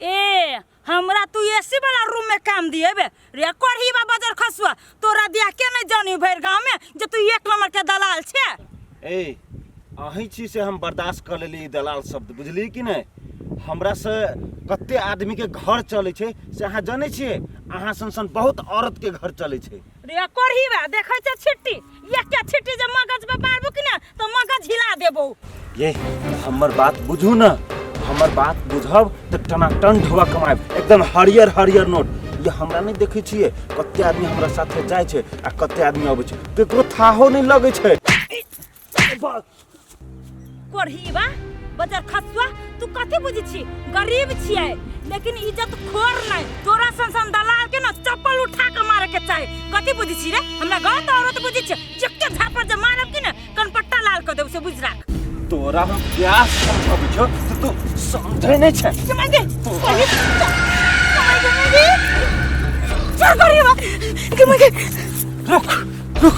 ए हमरा तू एसी वाला रूम में काम दिएबे रे करही बा बजर खसुआ तोरा दिया के नहीं जानी भरि गांव में जे तू एक नंबर के दलाल छे। ए अहीं छी से हम बर्दाश्त कर लेली ई दलाल शब्द, बुझली कि नहीं? हमरा से कते आदमी के घर चले छै से अहाँ जानै छियै? अहाँ सन सन बहुत औरत के घर चले छै। रे करही बा देखै छै छिट्टी, एकटा छिट्टी जे मगज पे मारबो कि ना तो मगज हिला देबो। ये हमर बात बुझू ना, हमर बात बुझब तऽ टनाटन ढोआ कमाएब, एकदम हरियर हरियर नोट। ये हमरा नहीं देखै छियै कते आदमी हमरा साथे जाइ छै आ कते आदमी अबै छै, केकरो थाहो नहीं लगै छै। कोढ़ीबा बजर खसुआ तू कथी बुझै छी? गरीब छियै लेकिन इज्जत खोर नहीं, तोरा सन सन दलाल के ना चप्पल उठा के मारे के चाही। कथी बुझै छी रे? हमरा गाँव तऽ औरत बुझै छै, जते झापड़ जे मारब कि ना कनपट्टा लाल कर देब से बुझ राख। तोरा हम प्यास समझाबै छौ तऽ तू समझै नहीं छै। के कोढ़ी, के छोड़ कोढ़ीबा, के रुक रुक।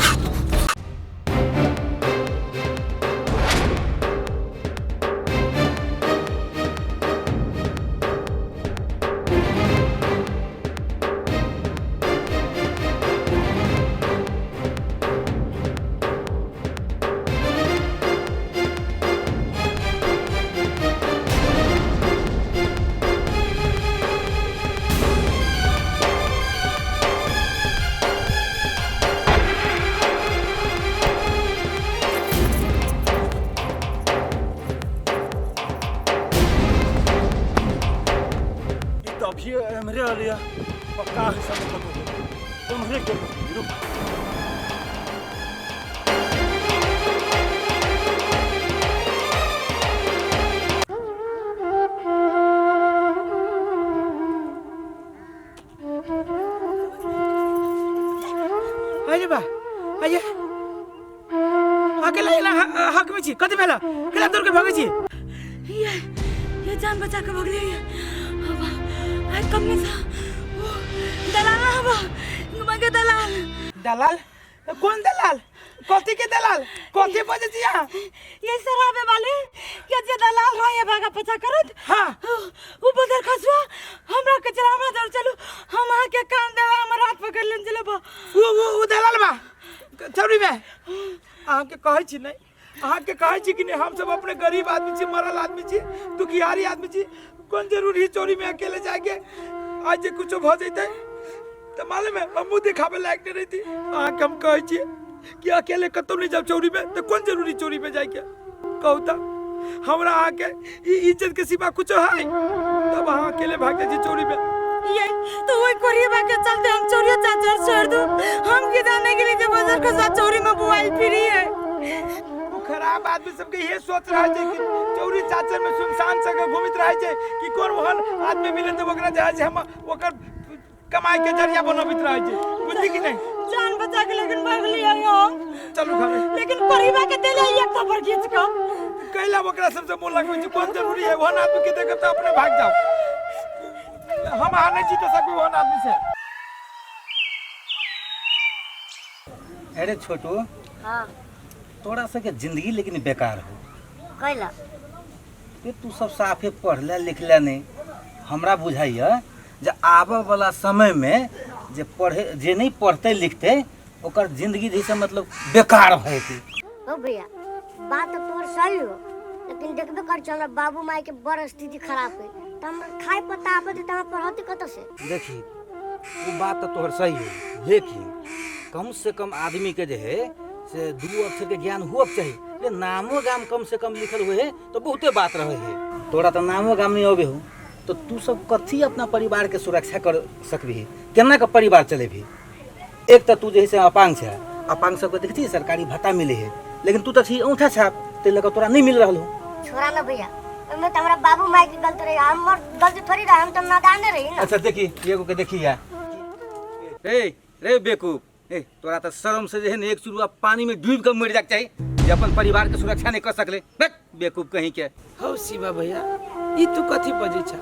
अभी एमरे अलिया पक्का है सब कतो एमरे के रुक। अरे बा अये अकेला एला हक में छी कथि भेला केला दूर के भागे छी? ये जान बचा के भगले ये हवा आई कम में सा दलाल हवा मगे दलाल। दलाल? कौन दलाल? कथी के दलाल? कथी बजे छी अहाँ? ये शराबे वाले के जे दलाल रहे भागा पचा करत। हाँ। उ बदर खसुआ हमरा के चला, हमरा जर चलू हम अहाँ के काम देवा, हम रात पकड़ लेन चलो बा। उ उ उ दलाल बा चौरी में। अहाँ के कहै छी नहीं, अहाँ के कहै छी कि नहीं, हम सब अपने गरीब आदमी छी, मरल आदमी छी, दुखियारी आदमी छी, कोन जरूरी चोरी में अकेले जाके? आज जे कुछो भ जैते तो मालूम है हम मुँह दिखावे लायक नहीं रहती। अहाँ के हम कहै छी कि अकेले कतौ नहीं जाओ चोरी में, तो कोन जरूरी चोरी में जाके? कहू तो हमरा अहाँ के ई इज्जत के सिवा कुछो है? तब अहाँ अकेले भाग जाइ छी चोरी में। ये तो वही कोरिया के चलते हम चोरिया चाचर छोड़ दू, हम के जाने के लिए जे बजर के साथ चोरी में बुआई फिरी है। वो खराब आदमी सबके ये सोच रहा है कि चोरी चाचर में सुनसान जगह घूमित रहे छै कि कोन ओहन आदमी मिले तो ओकरा जे है हम ओकर कमाई के जरिया बनबित रहे छै, बुझली कि नहीं? जान बचा के लेकिन भाग लिया हम। चलू घरे। लेकिन परिवार के देले एक थप्पड़ खींच के कैला ओकरा सबसे मोन लगबै छै, कोन जरूरी है? ओहन आदमी के देखब तो अपने भाग जाओ, हम अहाँ नहीं जीत सकबै ओहन आदमी से। अरे छोटू। हाँ। तोरा सबके जिंदगी लेकिन बेकार हो। कैला? ते तू सब साफे पढ़ले लिखले नहीं। हमरा बुझाइया जे आबऽ वाला समय में जे पढ़े जे नहीं पढ़ते लिखते ओकर जिंदगी जैसे मतलब बेकार भऽ जेतै। हो भैया बात तो तोहर सही हो, लेकिन देखबे कर छी हमरा बाबू माई के बड़ स्थिति खराब है, तो हमरा खाए पता आबे त हम पढ़ती कतऽ से? देखी वो बात तो तोहर सही है, लेकिन कम से कम आदमी के जे है से दू अक्षर के ज्ञान हुअ के चाही। रे नामो गाम कम से कम लिखल हुए है तो बहुते बात रहे है। तोरा तो नामो गाम नहीं अबे हो तो तू सब कथी अपना परिवार के सुरक्षा कर सकबी, केना के परिवार चलेबी? एक तो तू जे है से अपांग छै, अपांग सबके देखती सरकारी भत्ता मिले है, लेकिन तू तो छी औंठा छाप, ते लगा तोरा नहीं मिल रहल हो। छोड़ा ना भैया, ओमे तो हमरा बाबू माई के गलती रही, हमर गलती थोड़ी रही, हम तो नादान रही ना। अच्छा देखी एगो के देखी या रे रे बेवकूफ, ए तोरा तो शर्म से जे है ने एक चुरुआ पानी में डूब के मर जाके चाही जे अपन परिवार के सुरक्षा नहीं कर सकले। देख बेवकूफ कहीं के। हौ शिवा भैया, ई तू कथी बजै छ?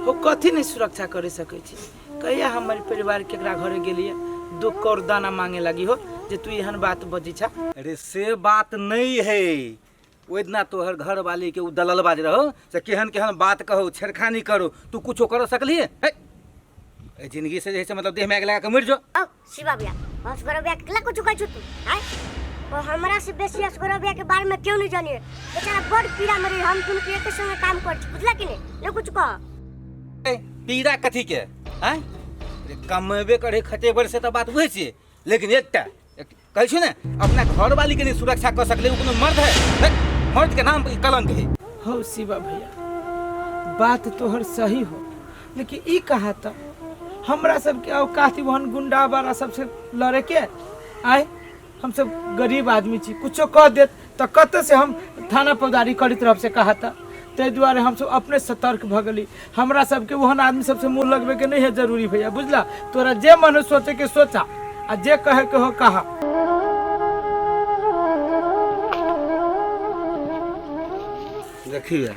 हो कथी नहीं सुरक्षा करे सकै छी? कहिया हमर परिवार केकरा घरे गेलिए दो कौर दाना मांगे लगी हो जे तू एहन बात बजै छ? अरे से बात नहीं है, ओहि दिना तोहर घरवाली के उ दललबा जे रहो से केहन केहन बात कहो, छेड़खानी करो, तू कुछो कर सकलिए? है एहि जिंदगी से जे है से मतलब देह में आगि लगा के मरि जो। औ शिवा भैया, असगर भैया केला कुछ कहै छु तू आय? और हमरा से बेसी असगर भैया के बारे में क्यों नहीं जानिए? बेचारा बड़ पीड़ा में रही, हम दुनू के एक संगे काम कर छी, बुझला कि नहीं? नहीं कुछ कह। ए, पीड़ा कथी के आय? अरे कमेबे करे खटेबर से तऽ बात वही छियै, लेकिन एकटा कहै छी ने अपना घरवाली के नहीं सुरक्षा कऽ सकले उ कोनो मर्द है? है, मर्द के नाम पर ई कलंक है। हो शिवा भैया, बात तोहर सही हो, लेकिन ई कहा त हमरा सबके औकात वहन गुंडा वाला सबसे लड़े के आय? हम सब गरीब आदमी छी, कुछो कह देत तऽ कतऽ से हम थाना फौजदारी करैत रहब से कहा त। ताहि दुआरे हमसब अपने सतर्क भऽ गेली। हमरा सबके ओहन आदमी सबसे मुँह लगबे के नहीं है जरूरी भैया, बुझला? तोरा जे मन हो सोचे के सोचा आ जे कहे के हो कहा। देखिए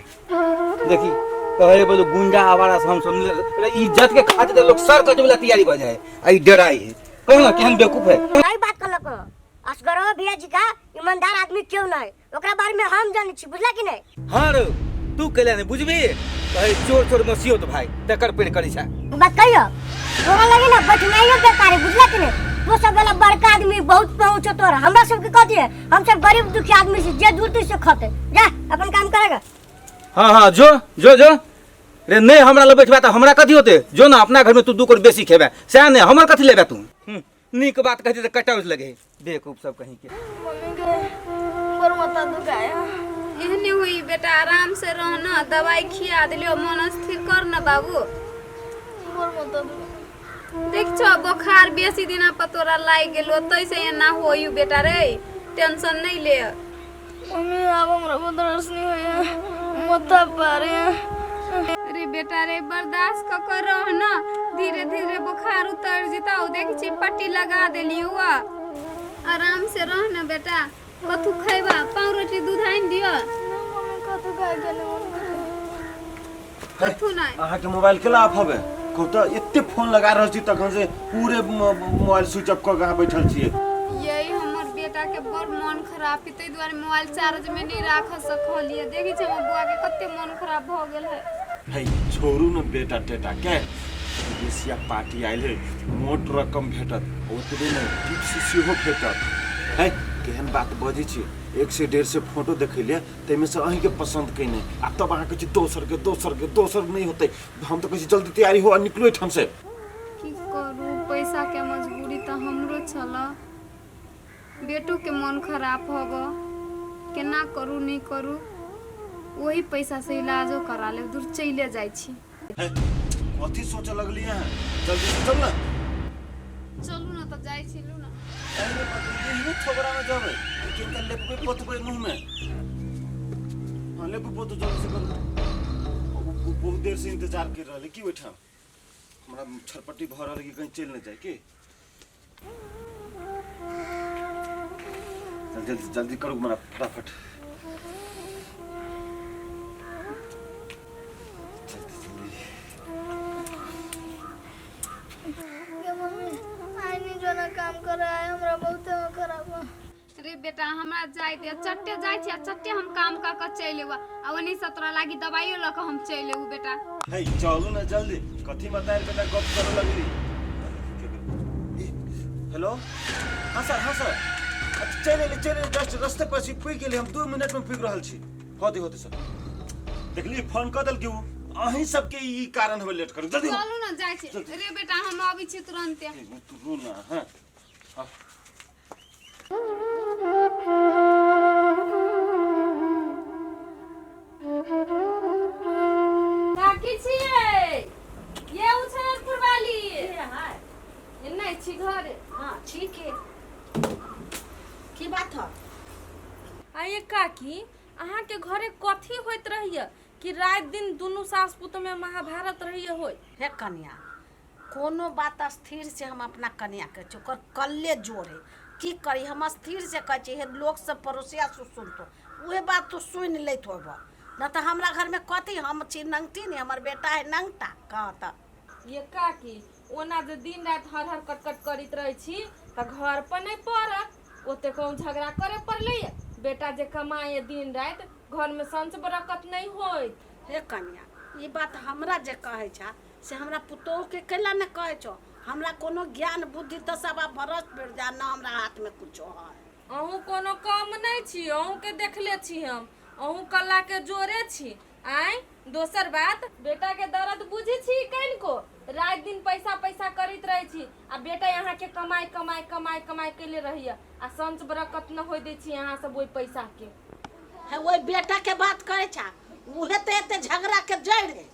देखी कहे बोलो गुंडा आवारा से हम सब अरे इज्जत के खातिर तो लोग सर कटवे ला तैयारी भऽ जाए आ ई डराई है। कहू ना केहन बेवकूफ है। सही बात कहलक हो। असगरवा भैया जी का ईमानदार आदमी क्यों नहीं, ओकरा बारे में हम जानै छी, बुझला कि नहीं? हाँ रो, तू कैला नहीं बुझबी? कहे चोर चोर मसियो तो भाई तकर पेड़ करी छा। बात कहियो तोरा लगे ना बैठनाइयो बेकार है, बुझला कि नहीं? तो सब वाला बड़का आदमी बहुत पहुंचो तोरा, हमरा सबके कह दिए हम सब गरीब दुखी आदमी से जे दूर से खते जा अपन काम करेगा। हाँ हाँ जो जो जो रे, नहीं हमरा लग बैठबा त हमरा कथी होते? जो ना अपना घर में तू 2 करोड़ बेसी खेबे सएह नहीं हमर कथी लेबे तू? नीक बात कहते त कटाउज लगे बेवकूफ सब कहीं के। मम्मी के बड़ माथा दुखाया। एहने हुई बेटा, आराम से रह ना, दवाई खिया दिलियो, मन स्थिर कर ना बाबू। बड़ माथा दुखाया। देख छो बुखार बेसी दिना पर तोरा लाग गेलो तैसे एना होयु बेटा रे, टेंशन नहीं ले। मम्मी आब हमरा बर्दाश्त नहीं होया, माथा पारे। अरे बेटा रे बर्दाश्त क कर रह ना, धीरे धीरे बुखार उतर जेता। देख छी पट्टी लगा देलियो, आराम से रह ना बेटा। कथू खैबा? पाव रोटी दूध आनि दियो। मम्मी कथू खाय के नहीं मन करे। कथू नहीं। अहाँ के मोबाइल केला ऑफ हवे? कहू तऽ एते फोन लगा रहल छी तखन से पूरे मोबाइल स्विच ऑफ कऽ के अहाँ बैठल छियै। यही हमर बेटा के बड़ मन खराब है, ताहि दुआरे मोबाइल चार्ज में नहीं राख सकलिए। देखै छी हमर बुआ के कते मन खराब भऽ गेल है। है छोड़ू न बेटा टेटा के, विदेशिया पार्टी आयल है, मोट रकम भेटत, ओतबे नहि टिप्स सेहो भेटत। है केहन बात बजै छी? 1 से 150 फोटो देखैले ताहिमे से अहीँके पसंद कयने आ तब अहाँ कहै छी दोसर के दोसर के दोसर नहीं होतै। हम तऽ कहै छी जल्दी तैयारी हो आ निकलू एहिठाम से। की करू, पैसा के मजबूरी तऽ हमरो छल, बेटो के मन खराब हो गो, केना करू नहीं करू, वही पैसा से इलाजो करा लेब, दूर चले जाइ छी। है, कथी सोचऽ लगली अहाँ? जल्दी से चल ना। चलू ना तऽ जाइ छी, लू ना। अरे बाप रे, एहने थोबरा में जेबै केनका लेपबै पोतबै मुँह में? हाँ लेपू पोतू जल्दी से करू। बहुत देर से इंतजार कर रहल है की ओहिठाम, हमरा छरपट्टी भऽ रहल है कि कहीं चलि नहि जाए की। जल्दी जल्दी जल्दी करू मरा फटाफट जल्दी जल्दी। गे मम्मी आइ नहीं जो ना काम करे आइ हमरा बहुते मन खराब है। रे बेटा हमरा जाय दे, चट्टे जाय छी आ चट्टे हम काम कऽ के चलि एबौ, आ ओनी से तोरा लागी दवाइयो लऽ के हम चलि एबौ बेटा। है चलू ना जल्दी, कथी बतायल बेटा गप करऽ लगली। हेलो हाँ सर, हाँ सर, अच्छा चलि एली चलि एली, जस्ट रस्ते पर छी, पुगि गेली हम, 2 मिनट में पुगि रहल छी। होते होते सर देखली फोन कऽ देलकै उ, अहीं सबके ई कारण होबे लेट करू। जल्दी हो। चलू ना जाय छी। रे बेटा हम अबै छी तुरंते। तू ना। हाँ हाँ। काकी छियै ये उछलपुर वाली? एना छी घरे? हाँ ठीक है, की बात है? आइए काकी, अहाँके घरे कथी होइत रहैया कि राति दिन दुनू सास पुतोह में महाभारत रहैया होय? हे कन्या, कोनो बात स्थिर से हम अपना कन्या के छी, ओकर कल्ले जोर है, की करी हम? स्थिर से कहै छी, हे लोक सब पड़ोसिया से सुनतो उहे बात तू सुनि लैत होब न तऽ हमरा घर में कथी हम छी नंगटी ने, हमर बेटा है नंगटा कहत। ये काकी, ओना जे दिन राति हर हर कटकट करैत रहै छी तऽ घर पर नहि पड़त, ओते कहूँ झगड़ा करे पड़लै। बेटा जे कमाए दिन राति घरमे संच बरकत नहि होइत। हे कनिया, ई बात हमरा जे कहै छा से हमरा पुतोहु के कैला ने कहै छौ? हमरा कोनो ज्ञान बुद्धि तऽ सब आब भ्रष्ट भेल जा न हमरा हाथ में कुछो है। अहूँ कोनो कम नहि छी, अहूँके देखले छी हम, अहूँ कल्लाके जोरे छी। आँय, दोसर बात, बेटाके दर्द बुझै छी कनिको? राति दिन पैसा पैसा करैत रहै छी आ बेटा अहाँके कमाइ कमाइ कमाइ कमाइ कैले रहैया आ संच बरकत न होइ दै छी अहाँ सब ओहि पैसाके। है ओहि बेटाके बात करै छा, उहे तऽ एते झगड़ाके जड़ि है।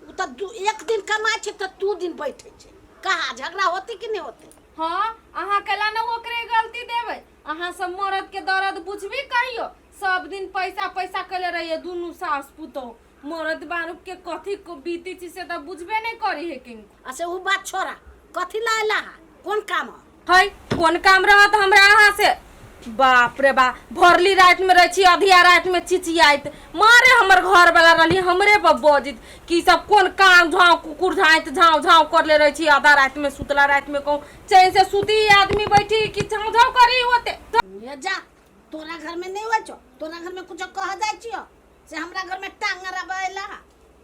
ओ तऽ दू एक दिन कमाइ छै तऽ दू दिन बैठै छै, कहाँ झगड़ा होतै कि नहि होतै? हँ, अहाँ कैला ने ओकरे गलती देबै? अहाँ सब मरद के दर्द बुझबी कहियो? सब दिन पैसा पैसा कैले रहिए दुनू सास पुतोह, मरद बारूक के कथी बीती छी से तऽ बुझबे नहि करी है किनको। अच्छा ओ बात छोड़ा, कथी ला अयला हा, कोन काम है? है कोन काम रहत हमरा अहाँ से? बाप रे बा, भरली राति में रहै छी अधिया राति में चिचियाइत मारे हमर घर वाला रहली हमरे पर बजित कि सब कोन काम झाँव कुकुर झाँइत झाँव झाँव करले रहै छी आधा राति में, सुतला राति में कहूँ चैन से सुती आदमी बैठी कि झाँव झाँव करी होते। ये जा, तोरा घर में नहीं होइ छौ, तोरा घर में कुछो कह जाइ छियो से हमरा घर में टांग अड़ाबे अयला हा।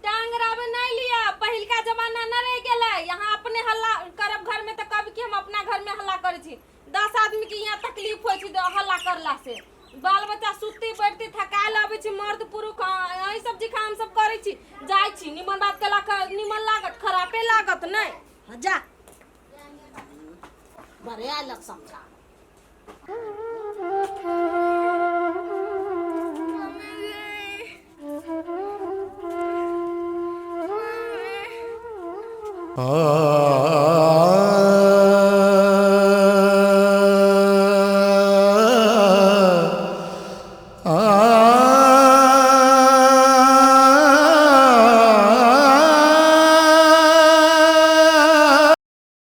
टांग अड़ाबे नहीं लिया, पहिलका जमाना न रह गेलै, यहाँ अपने हल्ला करब घर में तऽ कहब कि हम अपना घर में हल्ला करै छी, 10 आदमी के यहाँ तकलीफ होइ छै हल्ला करला से, बाल बच्चा सुतती बैठती थकायल अबै छी, मर्द पुरुष अहीं सब जिखा हम सब करै छी, जाइ छी निमन बात केला निमन लागत खरापे लागत नहि। हाँ, जा बड़े आयल समझा।